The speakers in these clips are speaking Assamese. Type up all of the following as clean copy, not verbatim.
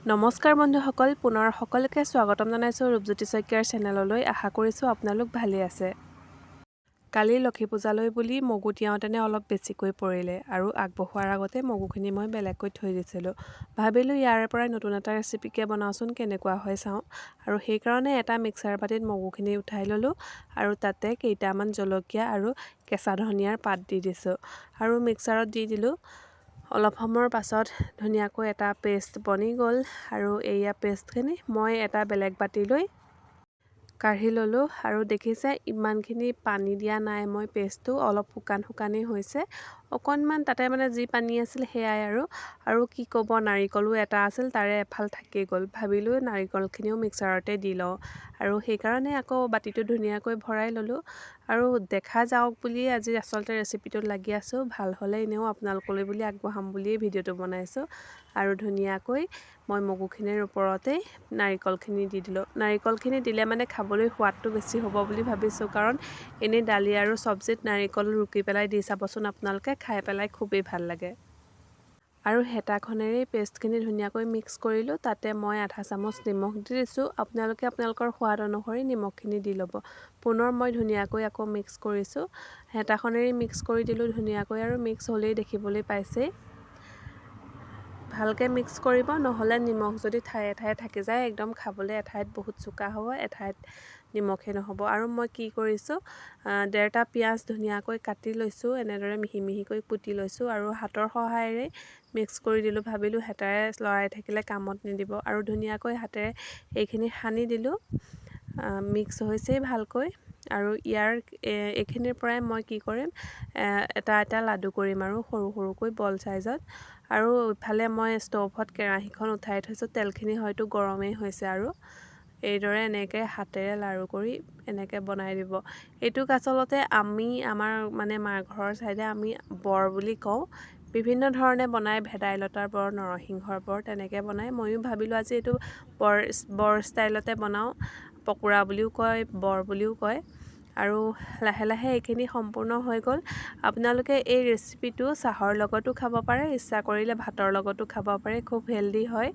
নমস্কাৰ বন্ধুসকল, পুনৰ সকলোকে স্বাগতম জনাইছোঁ ৰূপজ্যোতি শইকীয়াৰ চেনেললৈ। আশা কৰিছোঁ আপোনালোক ভালেই আছে। কালি লক্ষী পূজালৈ বুলি মগু তিয়াওঁতেনে অলপ বেছিকৈ পৰিলে আৰু আগবঢ়োৱাৰ আগতে মগুখিনি মই বেলেগকৈ থৈ দিছিলোঁ। ভাবিলোঁ ইয়াৰে পৰাই নতুন এটা ৰেচিপিকে বনাওঁচোন, কেনেকুৱা হয় চাওঁ। আৰু সেইকাৰণে এটা মিক্সাৰ বাতিত মগুখিনি উঠাই ল'লোঁ আৰু তাতে কেইটামান জলকীয়া আৰু কেঁচা ধনিয়াৰ পাত দি দিছোঁ আৰু মিক্সাৰত দি দিলোঁ। অলপ সময়ৰ পাছত ধুনীয়াকৈ এটা পেষ্ট বনি গ'ল আৰু এয়া পেষ্টখিনি মই এটা বেলেগ বাতিলৈ কাঢ়ি ল'লোঁ। আৰু দেখিছে, ইমানখিনি পানী দিয়া নাই মই, পেষ্টটো অলপ শুকান শুকানেই হৈছে অকণমান। তাতে মানে যি পানী আছিল সেয়াই আৰু। আৰু কি ক'ব, নাৰিকলো এটা আছিল, তাৰে এফাল থাকি গ'ল। ভাবিলোঁ নাৰিকলখিনিও মিক্সাৰতে দি লওঁ আৰু সেইকাৰণে আকৌ বাতিটো ধুনীয়াকৈ ভৰাই ল'লোঁ। আৰু দেখা যাওক বুলিয়ে আজি আচলতে ৰেচিপিটোত লাগি আছোঁ। ভাল হ'লে এনেও আপোনালোকলৈ বুলি আগবঢ়াম বুলিয়েই ভিডিঅ'টো বনাইছোঁ। আৰু ধুনীয়াকৈ মই মগুখিনিৰ ওপৰতেই নাৰিকলখিনি দি দিলোঁ। নাৰিকলখিনি দিলে মানে খাবলৈ সোৱাদটো বেছি হ'ব বুলি ভাবিছোঁ, কাৰণ এনেই দালি আৰু চব্জিত নাৰিকল ৰুকি পেলাই দি চাবচোন আপোনালোকে, খাই পেলাই খুবেই ভাল লাগে। আৰু হেতাখনেৰেই পেষ্টখিনি ধুনীয়াকৈ মিক্স কৰিলোঁ। তাতে মই আধা চামুচ নিমখ দি দিছোঁ। আপোনালোকে আপোনালোকৰ সোৱাদ অনুসৰি নিমখখিনি দি ল'ব। পুনৰ মই ধুনীয়াকৈ আকৌ মিক্স কৰিছোঁ। হেতাখনেৰেই মিক্স কৰি দিলোঁ ধুনীয়াকৈ আৰু মিক্স হ'লেই দেখিবলৈ পাইছেই। ভালকৈ মিক্স কৰিব, নহ'লে নিমখ যদি ঠায়ে ঠায়ে থাকি যায়, একদম খাবলৈ এঠাইত বহুত চোকা হ'ব, এঠাইত নিমখেই নহ'ব। আৰু মই কি কৰিছোঁ, 1.5টা পিঁয়াজ ধুনীয়াকৈ কাটি লৈছোঁ, এনেদৰে মিহি মিহিকৈ কুটি লৈছোঁ আৰু হাতৰ সহায়েৰে মিক্স কৰি দিলোঁ। ভাবিলোঁ হেতাৰে লৰাই থাকিলে কামত নিদিব। আৰু ধুনীয়াকৈ হাতেৰে এইখিনি সানি দিলোঁ। মিক্স হৈছেই ভালকৈ। আৰু ইয়াৰ এইখিনিৰ পৰাই মই কি কৰিম, এটা এটা লাডু কৰিম আৰু সৰু সৰুকৈ বল চাইজত। আৰু ইফালে মই ষ্ট'ভত কেৰাহীখন উঠাই থৈছোঁ, তেলখিনি হয়তো গৰমেই হৈছে। আৰু এইদৰে এনেকৈ হাতেৰে লাড়ু কৰি এনেকৈ বনাই দিব। এইটোক আচলতে আমি আমাৰ মানে মাৰ ঘৰৰ ছাইডে আমি বৰ বুলি কওঁ। বিভিন্ন ধৰণে বনায়, ভেদাইলতাৰ বৰ, নৰসিংহৰ বৰ, তেনেকৈ বনায়। ময়ো ভাবিলোঁ আজি এইটো বৰ বৰ ষ্টাইলতে বনাওঁ। পকোৰা বুলিও কয়, বৰ বুলিও কয়। আৰু লাহে লাহে এইখিনি সম্পূৰ্ণ হৈ গ'ল। আপোনালোকে এই ৰেচিপিটো চাহৰ লগতো খাব পাৰে, ইচ্ছা কৰিলে ভাতৰ লগতো খাব পাৰে। খুব হেল্ডি হয়,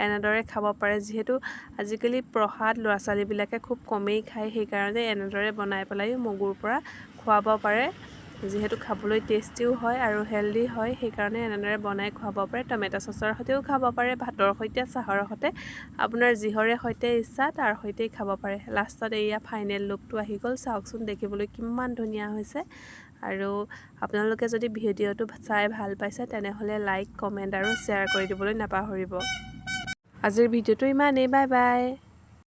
এনেদৰে খাব পাৰে। যিহেতু আজিকালি প্ৰসাদ ল'ৰা ছোৱালীবিলাকে খুব কমেই খায়, সেইকাৰণে এনেদৰে বনাই পেলাইও মগুৰ পৰা খুৱাব পাৰে। যিহেতু খাবলৈ টেষ্টিও হয় আৰু হেল্ডি হয়, সেইকাৰণে এনেদৰে বনাই খুৱাব পাৰে। টমেট' চচৰ সৈতেও খাব পাৰে, ভাতৰ সৈতে, চাহৰ সৈতে, আপোনাৰ যিহৰে সৈতে ইচ্ছা তাৰ সৈতেই খাব পাৰে। লাষ্টত এয়া ফাইনেল লুকটো আহি গ'ল। চাওকচোন, দেখিবলৈ কিমান ধুনীয়া হৈছে। আৰু আপোনালোকে যদি ভিডিঅ'টো চাই ভাল পাইছে, তেনেহ'লে লাইক, কমেণ্ট আৰু শ্বেয়াৰ কৰি দিবলৈ নাপাহৰিব। আজিৰ ভিডিঅ'টো ইমানেই। Bye bye.